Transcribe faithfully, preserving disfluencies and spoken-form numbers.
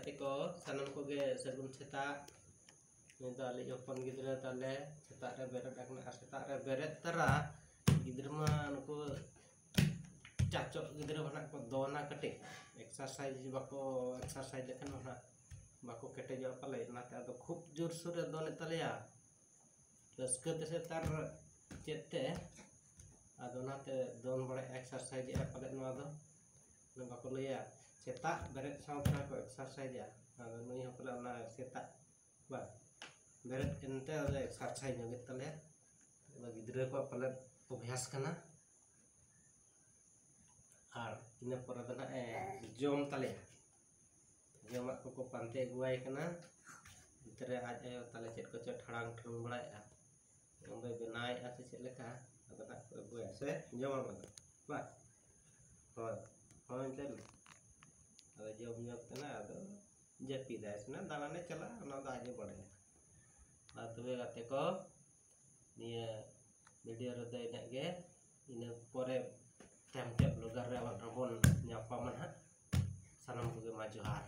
ᱜᱟᱛᱮ ᱠᱚ ᱥᱟᱱᱟᱢ ᱠᱚᱜᱮ ᱥᱟᱹᱜᱩᱱ ᱥᱮᱛᱟᱜ᱾ ᱱᱩᱭ ᱫᱚ ᱟᱞᱮ ᱦᱚᱯᱚᱱ ᱜᱤᱫᱽᱨᱟᱹ ᱛᱟᱞᱮ, ᱥᱮᱛᱟᱜ ᱨᱮ ᱵᱮᱨᱮᱫ ᱟᱠᱟᱱᱟ᱾ ᱟᱨ ᱥᱮᱛᱟᱜ ᱨᱮ ᱵᱮᱨᱮᱫ ᱛᱚᱨᱟ ᱜᱤᱫᱽᱨᱟᱹ ᱢᱟ ᱱᱩᱠᱩ ᱪᱟᱪᱚᱜ ᱜᱤᱫᱽᱨᱟᱹ ᱢᱟ ᱱᱟᱜ ᱠᱚ ᱫᱚᱱᱟ ᱠᱟᱹᱴᱤᱡ, ᱮᱠᱥᱟᱨᱥᱟᱭᱤᱡᱽ ᱵᱟᱠᱚ ᱮᱠᱥᱟᱨᱥᱟᱭᱤᱡᱽ ᱞᱮᱠᱷᱟᱱ ᱢᱟ ᱱᱟᱜ ᱵᱟᱠᱚ ᱠᱮᱴᱮᱡᱚᱜᱼᱟ ᱯᱟᱞᱮ, ᱚᱱᱟᱛᱮ ᱟᱫᱚ ᱠᱷᱩᱵ ᱡᱳᱨᱥᱳᱨᱮ ᱫᱚᱱᱮᱫ ᱛᱟᱞᱮᱭᱟ᱾ ᱨᱟᱹᱥᱠᱟᱹ ᱛᱮᱥᱮ ᱛᱟᱨ ᱪᱮᱫ ᱛᱮ, ᱟᱫᱚ ᱚᱱᱟᱛᱮ ᱫᱚᱱ ᱵᱟᱲᱟᱭ ᱮᱠᱥᱟᱨᱥᱟᱭᱤᱡᱽ ᱮᱫᱼᱟ ᱯᱟᱞᱮ ᱱᱚᱣᱟ ᱫᱚ᱾ ᱚᱱᱟ ᱵᱟᱠᱚ ᱞᱟᱹᱭᱟ ᱥᱮᱛᱟᱜ ᱵᱮᱨᱮᱫ ᱥᱟᱶ ᱥᱟᱶ ᱠᱚ ᱮᱠᱥᱟᱨᱥᱟᱭᱤᱡᱟ᱾ ᱟᱫᱚ ᱱᱩᱭ ᱦᱚᱸ ᱯᱟᱞᱮ ᱚᱱᱟ ᱥᱮᱛᱟᱜ ᱵᱟ ᱵᱮᱨᱮᱫ ᱮᱱᱛᱮ ᱟᱫᱚ ᱮᱠᱥᱟᱨᱥᱟᱭᱤᱡᱽ ᱧᱚᱜᱮᱫ ᱛᱟᱞᱮᱭᱟ᱾ ᱟᱫᱚ ᱜᱤᱫᱽᱨᱟᱹ ᱠᱚᱣᱟᱜ ᱯᱟᱞᱮ ᱚᱵᱷᱭᱟᱥ ᱠᱟᱱᱟ᱾ ᱟᱨ ᱤᱱᱟᱹ ᱯᱚᱨᱮ ᱫᱚ ᱱᱟᱜ ᱮ ᱡᱚᱢ ᱛᱟᱞᱮᱭᱟ᱾ ᱡᱚᱢᱟᱜ ᱠᱚᱠᱚ ᱯᱟᱱᱛᱮ ᱟᱹᱜᱩᱣᱟᱭ ᱠᱟᱱᱟ᱾ ᱚᱱᱛᱮ ᱨᱮ ᱟᱡ ᱟᱭᱳ ᱛᱟᱞᱮ ᱪᱮᱫ ᱠᱚᱪᱚ ᱴᱷᱟᱲᱟᱝ ᱴᱷᱩᱲᱩᱝ ᱵᱟᱲᱟᱭᱮᱫᱼᱟ᱾ ᱩᱱ ᱫᱚᱭ ᱵᱮᱱᱟᱣᱮᱫᱼᱟ ᱥᱮ ᱪᱮᱫ ᱞᱮᱠᱟ? ᱟᱫᱚ ᱱᱟᱜ ᱠᱚ ᱟᱹᱜᱩᱣᱟᱭᱟ ᱥᱮ ᱡᱚᱢᱟᱢ ᱟᱫᱚ? ᱵᱟ? ᱦᱳᱭ, ᱦᱳᱭ, ᱮᱱᱛᱮ ᱟᱫᱚ ᱡᱚᱢ ᱧᱚᱜ ᱠᱟᱱᱟ, ᱟᱫᱚ ᱡᱟᱹᱯᱤᱫᱟᱭ ᱥᱮ ᱱᱟᱜ ᱫᱟᱬᱟᱱᱮ ᱪᱟᱞᱟᱜᱼᱟ, ᱚᱱᱟ ᱫᱚ ᱟᱡ ᱮ ᱵᱟᱲᱟᱭᱟ᱾ ᱢᱟ ᱛᱚᱵᱮ ᱜᱟᱛᱮ ᱠᱚ, ᱱᱤᱭᱟᱹ ᱵᱷᱤᱰᱤᱭᱳ ᱨᱮᱫᱚ ᱤᱱᱟᱹᱜ ᱜᱮ᱾ ᱤᱱᱟᱹ ᱯᱚᱨᱮ ᱛᱟᱭᱚᱢ ᱛᱮ ᱵᱞᱚᱜᱟᱨ ᱨᱮ ᱟᱵᱟᱨ ᱵᱚᱱ ᱧᱟᱯᱟᱢᱟ ᱱᱟᱦᱟᱜ᱾ ᱥᱟᱱᱟᱢ ᱠᱚᱜᱮ ᱢᱟ ᱡᱚᱦᱟᱨ᱾